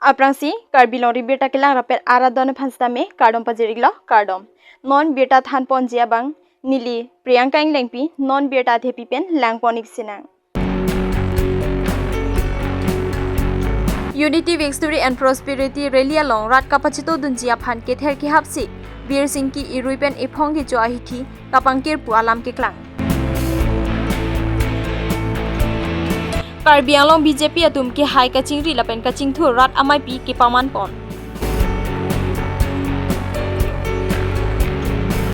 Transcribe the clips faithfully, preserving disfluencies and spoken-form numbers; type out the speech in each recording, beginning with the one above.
Aphrangsi Karbi Longri Birta kelang rapet arat adon aphan sitame kardom pajir-iklo, kardom. Non birta thanponji abang neli Priyanka Englengpi, non birta athepi pen langpon-ik sinang. Unity, Victory and Prosperity Rally along rat kapachito dunji aphan kether kehapsi Birsingki irui pen ephong kecho ahithi kapangkir pu alam keklang. Karbi Anglong B J P atum kehai kachingri lapen kachingthur rat ameipi kepamanpon.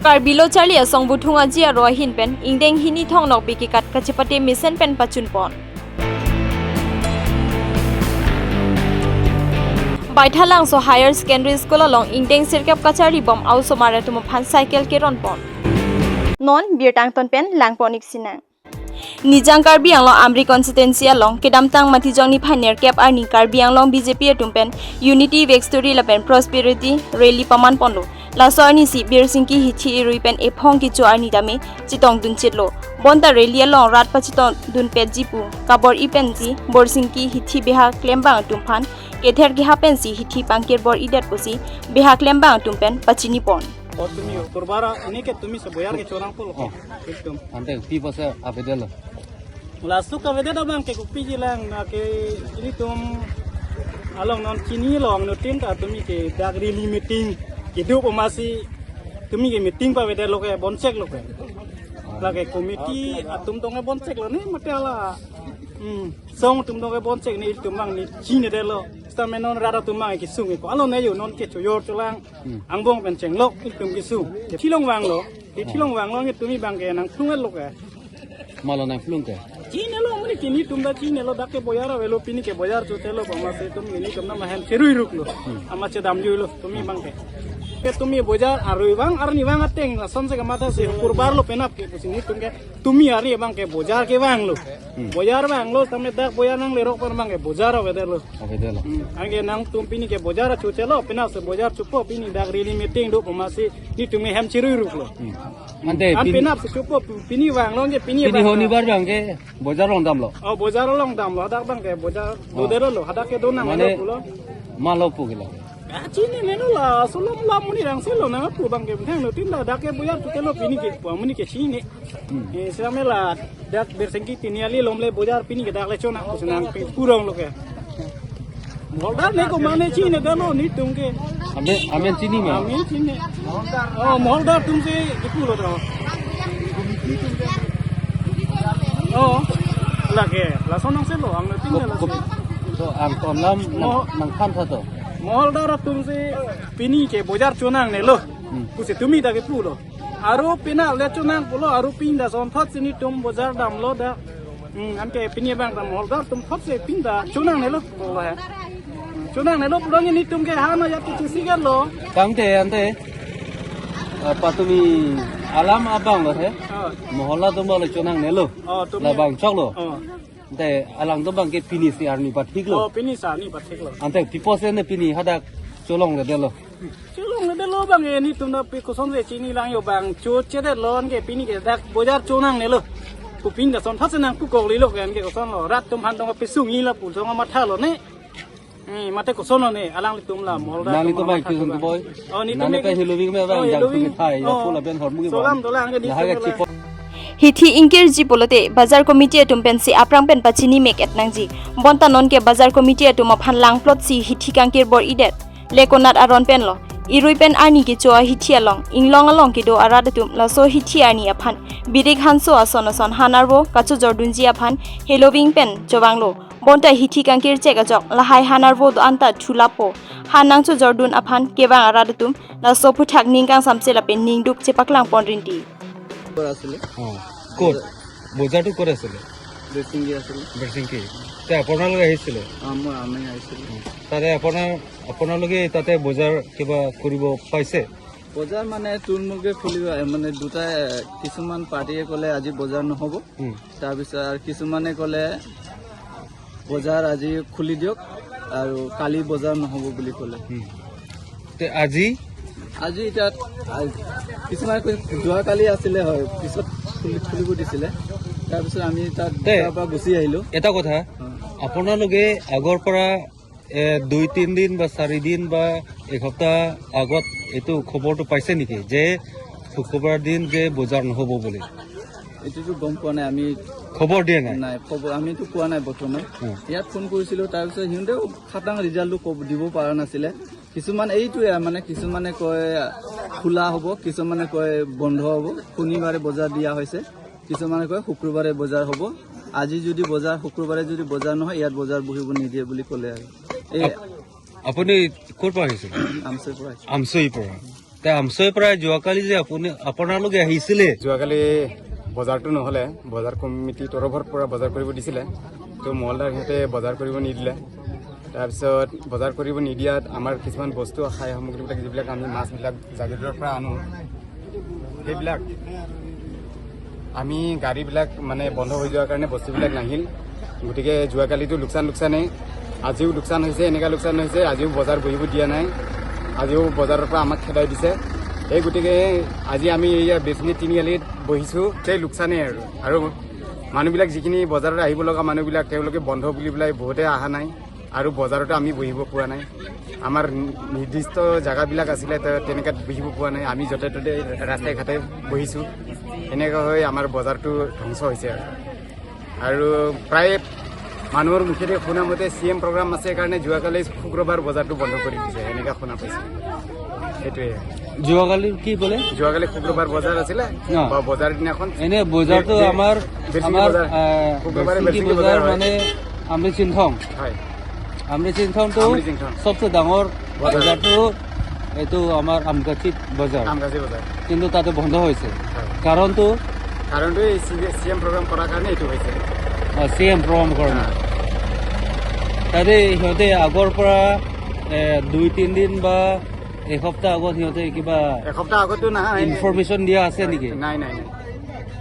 Karbi Lo Charli Asong Buthung Aji aro ahin pen ingdeng hini thong nokbe kekat kachepate mesen pen pachunpon. Baithalangso Higher Secondary School along ingdeng sirkep kacharlibom a-osomar atum aphan cycle keronpon. Non birta angton pen langpon-ik sinang. Nijang Karbi Anglong Amri constituency along kedamtang Matijong niphai nerkep arni Karbi Anglong B J P atum pen Unity, Victory lapen Prosperity Rally pamanponlo. Laso arnisi Birsingki hithi irui pen ephong kecho arni tame chetongdun chetlo. Bonta rally along rat pachitongdunpetji pu kabor-i pensi Birsingki hithi beha klembang atum aphan kether kehap pensi hithi pangkir bor-idet pusi beha klembang atum pen pachinipon. O tumi, o, kurbara, ini ke tumi se boyar kecho nangpo lo. Oh. Ekdom. Ante pi pasa avedetlo. Laso ke avedet abang ke kopiji lang, na ke ilitum along non chinilo, angno tin ta tumi ke dak rally meeting kedo pu masi tumi ke meeting pavedetlo ke bonsek lo ke. Lake committee atum tong ke bonsek lo ne mate hala. Hmm. Song atum tong ke bonsek ne ilitum abang ne chinedetlo. Sitame non rat atum abang kesung ko. Alo ne yo non ke choyor cholang. Hmm. Angbong pen chenglok ilitum kesung. Thilong vanglo. Thilong vanglo ne tumi abang ke nangphlung-etlo ke. Malo nangphlung ke. Chinelo amonit ke netum ta chinelo, dak ke boyar avelo, pini ke boyar chotelo, bang masi tum netum na mahem cherui ruklo. Hmm. Amat chedamjuilo tumi abang ke. Ke tumi boyar arui vang arni vang ateng lasonsi kamatha si kurbaro penap ke pusi netum ke tumi ari abang ke boyar kevanglo. Hmm. Boyar vanglo, tame dak boyar nanglerok pen abang ke boyar avedetlo. Avedetlo. Hmm. Anke nangtum pini ke boyar chotelo, penap si boyar chopo, pini dak rally meeting do pu masi netum ke hem cherui ruklo. Hmm. Ante an pini penap si chopo, pini vanglo ke pini pini vanglo. Honibar abang ke boyar along damlo. Oh, boyar along damlo, hadak abang ke boyar, oh, dodetlo, hadak ke donang, mane lo pulo. Malo pu ke la. Ah, chinine lo la, solom la amonit angselo nangpu abang ke, bang no tin la, dak ke boyar chotelo pini ke, pu amonit ke chini. Hmm. Eh, sitame la, dak Birsingki tiniali lomle boyar pini ke dak le chonang, pusi nangpi kuronglo ke. Moholdar ne ko mane chinedetlo netum ke. Amen, amen chini ma. Amen chini. Oh, Moholdar atum si kipulo to. Oh, lake, lason angselo, angno tin la. Ko, ko, lason. To angton alam nang, oh, nangthan tha to. Moholdar atum si pini ke boyar chonangnelo. Hmm. Pusi tumi ta kipulo. Aru pini le chonang pulo, aru pini ta sonthot si netum boyar damlo dak. Hmm, anke pini abang ta Moholdar atum thotsi pini ta chonangnelo pulo he. Chonangnelo pulo ne netum ke hana ya tu chisi ke lo. Tangte ante, eh, patumi alam abang lo he. Oh. Moholdar atum le chonangnelo. Oh, tumi. Labang choklo. Oh. Ante alangtum abang ke pini si arni pathiklo. Oh, pini si arni pathiklo. Ante pi pusi ne pini hadak cholongledetlo. Cholongledetlo abang ke netum ta pi kosonsi chini lang yo abang, chochedetlo anke pini ke dak boyar chonangnelo. Pu pini ta sonthot si nangpukoklilo ke anke kosonlo. Rat atum aphan tong pesung-i la pu tong mathalo ne. Eh, mate kosonlo ne, alanglitum la Moholdar atum nanglitum abang matha kosong abang. Boy. Oh, netum nani ke pen hiloving me abang, oh, jang hiloving. Tumi thai, ya, oh, pula pen hormu ke solam bang. Dolang ke netum lahai ke la. Chipo. Hithi ingkirji pulote, bazar committee atum pensi aphrang pen pachini mek-et nangji. Bonta nonke bazar committee atum aphan langplot si hithi kangkir bor-idet. Lekonat aron penlo. Irui pen arni kecho ahithi along, inglong along kedo arat atum laso hithi arni aphan birik hanso ason ason han arvo kachojordunji aphan hiloving pen chovanglo. Bonta hithi kangkir chek ajok lahai han arvo do-an ta thulapo. Han nangchojordun aphan kevang arat atum laso aphuthak ning kangsamse lapen ningduk chepaklangpon rinti. ক'ত আছিলে? অ', ক'ত? বজাৰটো ক'ত আছিলে? বেচিংগি আছিলে। বেচিংগি। তে আপোনালোক আহিছিলে? অ', মই আমি আহিছিলোঁ। তাতে আপোনাৰ, আপোনালোকে তাতে বজাৰ কিবা কৰিব পাইছে? বজাৰ মানে থুলমূলকৈ খুলিব, মানে দুটাই, কিছুমান পাৰ্টীয়ে ক'লে আজি বজাৰ নহ'ব। উম। তাৰপিছত আৰু কিছুমানে ক'লে বজাৰ আজি খুলি দিয়ক আৰু কালি বজাৰ নহ'ব বুলি ক'লে। উম। তে আজি? আজি এতিয়া, আ, কিছুমানে কৈছে যোৱাকালি আছিলে হয়, পিছত খুলি-, খুলিব দিছিলে। তাৰপিছত আমি তাত তে তাৰ পৰা গুচি আহিলোঁ। এটা কথা, অ। আপোনালোকে আগৰ পৰা এ, দুই তিন দিন বা চাৰি দিন বা এসপ্তাহ আগত এইটো খবৰটো পাইছে নেকি যে শুক্ৰবাৰ দিন যে বজাৰ নহ'ব বুলি? এইটোতো গম পোৱা নাই আমি। খবৰ দিয়া নাই? নাই, খবৰ আমিতো পোৱা নাই বৰ্তমান। উম। ইয়াত ফোন কৰিছিলো, তাৰপিছত সিহঁতেও খাটাং ৰিজাল্টটো ক'ব, দিব পৰা নাছিলে। কিছুমান এইটোৱে মানে, কিছুমানে কয় খোলা হ'ব, কিছুমানে কয় বন্ধ হ'ব। শনিবাৰে বজাৰ দিয়া হৈছে, কিছুমানে কয় শুক্ৰবাৰে বজাৰ হ'ব। আজি যদি বজাৰ, শুক্ৰবাৰে যদি বজাৰ নহয়, ইয়াত বজাৰ বহিব নিদিয়ে বুলি ক'লে আৰু। এই আপ- আপুনি ক'ৰ পৰা আহিছিল? আমচৈৰ পৰা আহিছোঁ। আমচৈৰ পৰা। তে আমচৈৰ পৰা যোৱাকালি যে আপুনি, আপোনালোকে আহিছিলে? যোৱাকালি বজাৰটো নহ'লে, বজাৰ কমিটিৰ তৰফৰ পৰা বজাৰ কৰিব দিছিলে। তো মহলদাৰ সিহঁতে বজাৰ কৰিব নিদিলে। তাৰপিছত বজাৰ কৰিব নিদিয়াত আমাৰ কিছুমান বস্তু, খাই সামগ্ৰীবিলাক, যিবিলাক আমি মাছবিলাক জাগিৰোডৰ পৰা আনো, সেইবিলাক আমি গাড়ীবিলাক মানে বন্ধ হৈ যোৱাৰ কাৰণে বস্তুবিলাক নাহিল। গতিকে যোৱাকালিতো লোকচান লোকচানেই, আজিও লোকচান হৈছে, এনেকুৱা লোকচান হৈছে, আজিও বজাৰ বহিব দিয়া নাই, আজিও বজাৰৰ পৰা আমাক খেদাই দিছে। সেই গতিকে আজি আমি এইয়া বেচিনি তিনিআলিত বহিছোঁ, সেই লোকচানেই আৰু। আৰু মানুহবিলাক, যিখিনি বজাৰত আহিব লগা মানুহবিলাক, তেওঁলোকে বন্ধ বুলি পেলাই বহুতে অহা নাই। আৰু বজাৰতো আমি বহিব পোৱা নাই। আমাৰ নিৰ্দিষ্ট জেগাবিলাক আছিলে, তে- তেনেকাত বহিব পোৱা নাই। আমি য'তে ত'তে ৰাস্তাই ঘাটে বহিছোঁ। এনেকুৱা হৈ আমাৰ বজাৰটো ধ্বংস হৈছে আৰু। আৰু প্ৰায় মানুহৰ মুখেদি শুনা মতে চি এম প্ৰগ্ৰাম আছে কাৰণে যোৱাকালি শুক্ৰবাৰ বজাৰটো বন্ধ কৰি দিছে, এনেকুৱা শুনা পাইছোঁ। সেইটোৱে। যোৱাকালি কি বোলে? যোৱাকালি শুক্ৰবাৰ বজাৰ আছিলে, অ। বা বজাৰ দিনাখন এনে বজাৰটো বে- বে- আমাৰ, বেচিনি আমাৰ বজাৰ। আহ, শুক্ৰবাৰে বেচিনি বেচিনি বজাৰ বজাৰ হয়। মানে আমৰি চিংথং। হয়। আমৰি চিংথংটো আমৰি চিংথং। চবচে ডাঙৰ বজাৰ। বজাৰটো এইটো আমাৰ আমকাচিত বজাৰ, আমকাচি বজাৰ। কিন্তু তাতে বন্ধ হৈছে। হয়। কাৰণটো? কাৰণটো এই চি এম প্ৰগ্ৰাম কৰাৰ কাৰণে এইটো হৈছে। চি এম প্ৰগ্ৰাম কাৰণে। হা। তাতে সিহঁতে আগৰ পৰা এ, দুই তিনিদিন বা এসপ্তাহ আগত সিহঁতে কিবা এসপ্তাহ আগতো নাহে। ইনফৰমেশ্যন দিয়া আছে নেকি? নাই, নাই, নাই।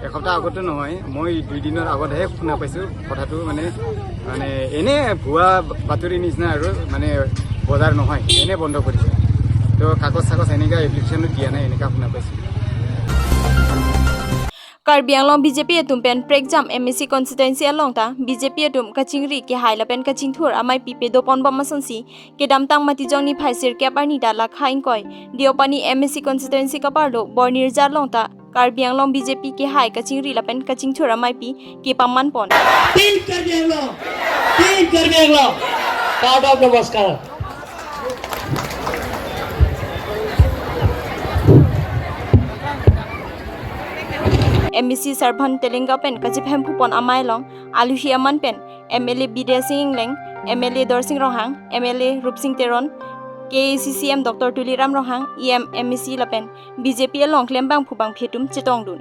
এসপ্তাহ আগতো নহয়, মই দুই দিনৰ আগতহে শুনা পাইছোঁ কথাটো। মানে, মানে এনে ভুৱা বাতৰি নিচিনা আৰু, মানে বজাৰ নহয়, এনে বন্ধ কৰিছে। তো কাগজ চাগজ এনেকুৱা এপ্লিকেশ্যনো দিয়া নাই, এনেকুৱা শুনা পাইছোঁ। Karbi Anglong B J P atum pen prekjam M A C constituency along ta B J P atum kachingri kehai lapen kachingthur amei pipe dopon bom asonsi kedamtang Matijong niphai sirkep arni ta lakha ingkoi Deopani M A C constituency kaparlo Bornirja along ta Karbi Anglong B J P kehai kachingri lapen kachingthur amei pi kepaman pon. Team Karbi Anglong, Team Karbi Anglong, Kadam Namaskar. M A C Sarbhan Telenga pen kachiphem phupon amei along aluhi aman pen M L A Bidya Sing Engleng, M L A Dorsing Ronghang, M L A Rupsing Teron, K A C C M Doctor Tuliram Ronghang, E M, M A C lapen B J P along klembang phubang phetum chetongdun.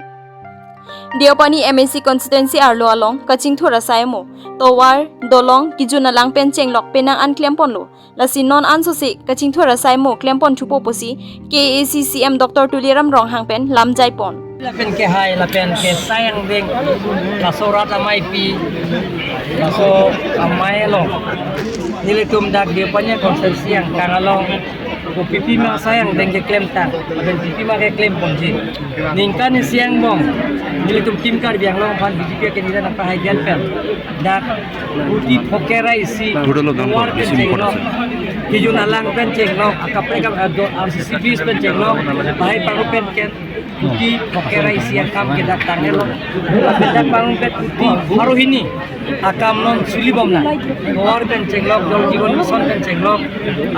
Deopani M A C constituency arlo along kachingthur asai mo, tovar, dolong, kejun alang pen chenglok penang an klemponlo. Lasi non ansose kachingthur asai mo klempon thupo pusi K A C C M Doctor Tuliram Ronghang pen lamjai pon. Lapen kehai lapen kesai angdeng, laso rat amei pi, laso amei along nelitum dak Deopani constituency angkang along ko pipima sai angdeng keklemtang, lapen pipima keklem ponji. Ningkan isi angbong nelitum Team Karbi Anglong aphan B J P candidate nangpahai pen dak kuti phokera isi, tovar pen chenglok, kejun alang pen chenglok, akaprek, eh, do, R C C Bs pen chenglok, bahai paru pen ken kuti phokera isi akam ke dak tanglo. Lapen dak paru pen kuti pharo hini akam non suli bomnang. Tovar pen chenglok, Jal Jeevan Mission pen chenglok,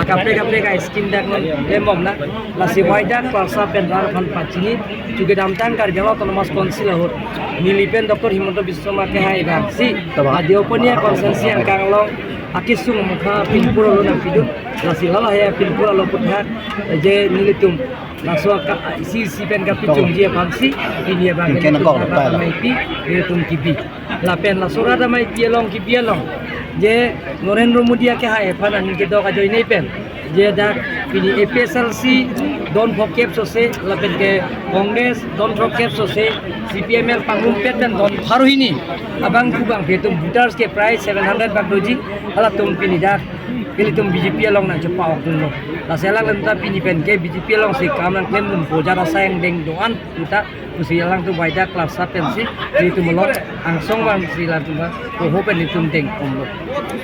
akaprek kaprek a-scheme dak non klem bomnang. Lasi wai dak parsa pen rar aphan pachini, chuke damtang Karbi Anglong Autonomous Council ahut neli pen Doctor Himanta Biswa Sarma kehai bangsi Deopani constituency angkang along akesung mukha pinpur alo nangpidun. Lasi hala he pinpur alo puthak je nelitum laso ka isi isi pen kapachunji aphansi pini abang rat amei pi nelitum kebi. Lapen laso rat amei pi along kebi along je Narendra Modi akehai aphan aning kedok ajoine pen je dak pini A P H L C don phokep sose, lapen ke Congress don phokep sose, C P I M L pangrumpet pen don pharo hini abang phubang phetum, voters ke prai seven hundred bak doji, halatum pini dak ilitum B J P along nangchepa-okdunlo. Lasi alanglitum ta pini pen ke B J P alongsi kam nangklemdunpo, jat asai angdeng do-an puta Pusi alangtum baida class sa pensi, nelitum lo angsong vangsi alangtum ba, koho pen nelitum dengponlo.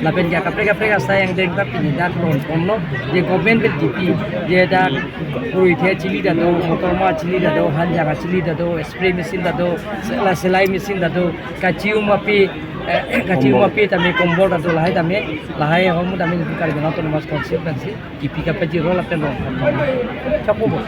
Lapen ke kaprek kaprek asai angdeng ta pini dak ronponlo, je government pen D P, je dak puri the chili ta do, motor ma chili ta do, hanjang chili ta do, spray machine ta do, sela-, selai machine ta do, kachium api, eh, kachium api tame kombol ta do lahai tame, lahai ahormu tame nelitum Karbi Anglong Autonomous Council pensi, D P kapajirlo lapen ronponlo. Chapo bo.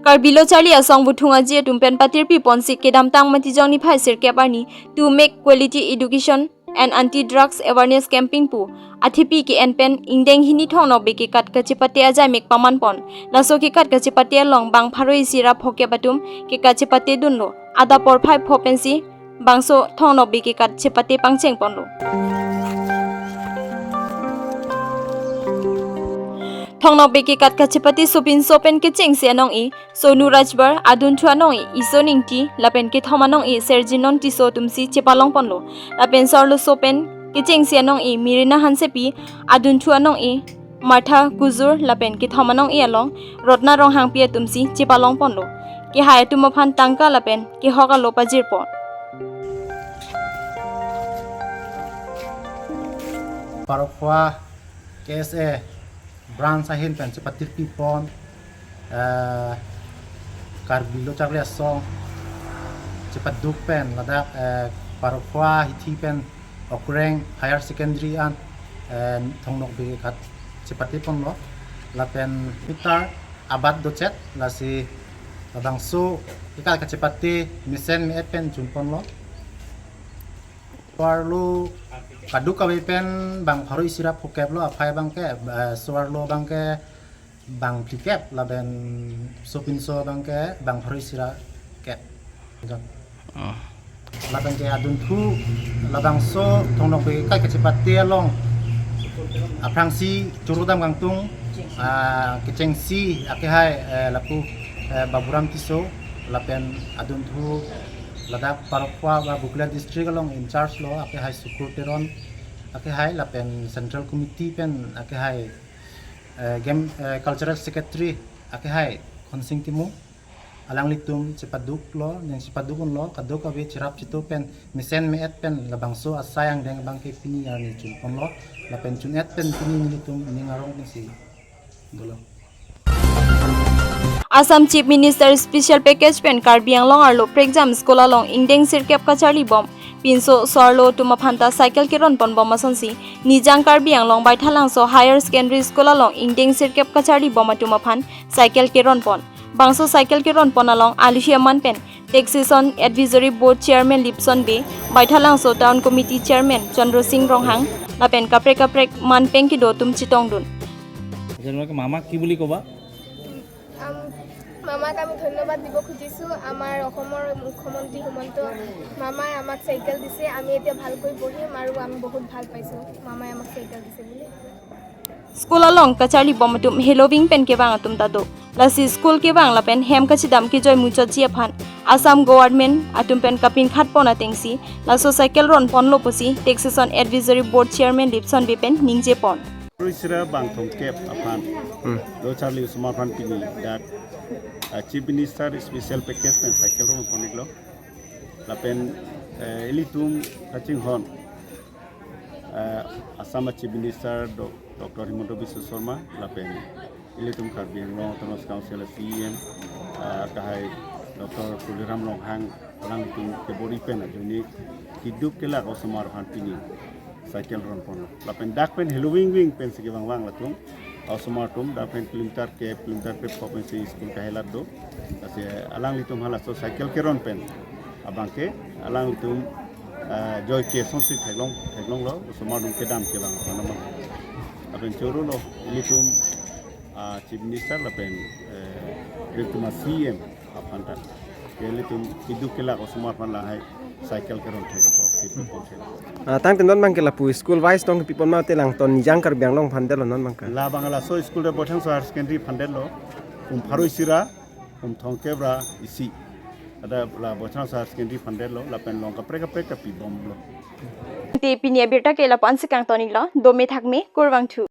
Karbi Lo Charli Asong Buthung Aji atum pen patirpi ponsi kedamtang Matijong niphai sirkep arni To Make Quality Education and Anti Drugs Awareness Campaign pu athepi ke-en pen ingdeng hini Thong Nokbe kekat kachepate ajaimek paman pon. Laso kekat kachepate along bang pharo isi ra phokep atum kekat chepate dunlo. Adap porphai pho pensi bangso Thong Nokbe kekat chepate pangcheng ponlo. Thong Nokbe kekat kachepate sopinso pen kechengsi anong-e Sonu Rajbar, adunthu anong-e Iso Ingti, lapen kethom anong-e Serginon Tisso atumsi chepalong ponlo. Lapen so-arloso pen kechengsi anong-e Mirina Hansepi, adunthu anong-e Martha Kujur lapen kethom anong-e along Rotna Ronghangpi atumsi chepalong ponlo. Kehai atum aphan tangka lapen kehok alo pajir pon. Parokwa K S A branch ahin pen chepatirpi pon, eh, Karbi Lo Charli Asong chepaduk pen ladak, eh, Parokwa hithi pen Okreng Higher Secondary an, eh, Thong Nokbe kekat chepate ponlo. Lapen meter abat dochet, lasi labangso kekat kachepate mesen me-et pen jun ponlo. So-arlo kadokave pen bang pharo isi ra phokep lo, aphai abangke, eh, so-arlo abangke bang phlikep lapen sopinso abangke bang pharo isi ra kep. Oh. Lapen ke adunthu labangso Thong Nokbe kekat kachepate along aphrangsi choro dam kangtung, ah, kechengsi akehai, eh, lapu, eh, Baburam Tisso lapen adunthu ladak Parokwa ba Bokolia district along in charge lo akehai Sukur Teron akehai lapen Central Committee pen akehai, eh, Game, eh, Cultural Secretary akehai Khonsing Timung, alanglitum chepaduklo, neng chepaduk unlo, kadokave cherap cheto pen mesen me-et pen labangso asai angdeng abangke pini arni jun ponlo, lapen jun-et pen pini nelitum ning arong pensi dolo. Assam Chief Minister Special Package pen Karbi Anglong arlo prekjam school along ingdeng sirkep kacharli bom pinso so-arlo atum aphanta cycle keron pon bom asonsi Nijang Karbi Anglong Baithalangso Higher Secondary School along ingdeng sirkep kacharli bom atum aphan cycle keron pon. Bangso cycle keron pon along aluhi aman pen Taxation Advisory Board Chairman Lipson Bey, Baithalangso Town Committee Chairman Chandra Singh Ronghang, lapen kaprek kaprek man peng kedo atum chetongdun. আচ্ছা, তোমালোকে মামাক কি বুলি ক'বা? আম, মামাক আমি ধন্যবাদ দিব খুজিছোঁ আমাৰ অসমৰ মুখ্যমন্ত্ৰী হিমন্ত মামাই আমাক চাইকেল দিছে। আমি এতিয়া ভালকৈ বহিম আৰু আমি বহুত ভাল পাইছোঁ মামাই আমাক চাইকেল দিছে বুলি। School along kacharli bom atum heloving pen kevang atum ta do. Lasi school kevang lapen hem kachedam kejoi muchotji aphan Assam Government atum pen kapinkhat pon atengsi laso cycle ron ponlo pusi Taxation Advisory Board Chairman Lipson Bey pen ningje pon. Pharo isi ra bang thomkep aphan. Hmm. Lo charli osomar aphan pini dak, ah, Chief Minister Special Package pen cycle ron pon-iklo. Lapen, eh, ilitum kachinghon, eh, Assam Chief Minister Do-, Doctor Himanta Biswa Sarma, lapen ilitum Karbi Anglong Autonomous Council C E M, eh, akehai Doctor Tuliram Ronghang, alangtum kebor-i pen ajoine keduk kelak osomar aphan pini cycle ron ponlo. Lapen dak pen heloving ving pensi kevang vang latum. Osomar atum dak pen kilometer kep, kilometer krepho pensi school kahelat do. Lasi alanglitum halaso cycle keron pen abangke alanglitum, ah, joike asonsi theklong, theklonglo, osomar atum kedam kevang aphan abang. Lapen chorolo, ilitum, ah, Chief Minister lapen, eh, ilitum a C E M aphanta. Ke ilitum keduk kelak osomar aphan lahai cycle keron thek apot, keduk pon thek apot. Ah, tangte non abangke lapu school wise tong kepi pon mate langton Nijang Karbi Anglong aphan detlo non abangke. Labang laso school de Baithalangso Higher Secondary aphan detlo, um pharo isi ra, um thomkep ra isi. Ada la Baithalangso Higher Secondary aphan detlo, lapen along kaprek kaprek kapi bomlo. Te pini abirta ke lapu-ansi kangton-iklo, dome thakme, kurvangthu.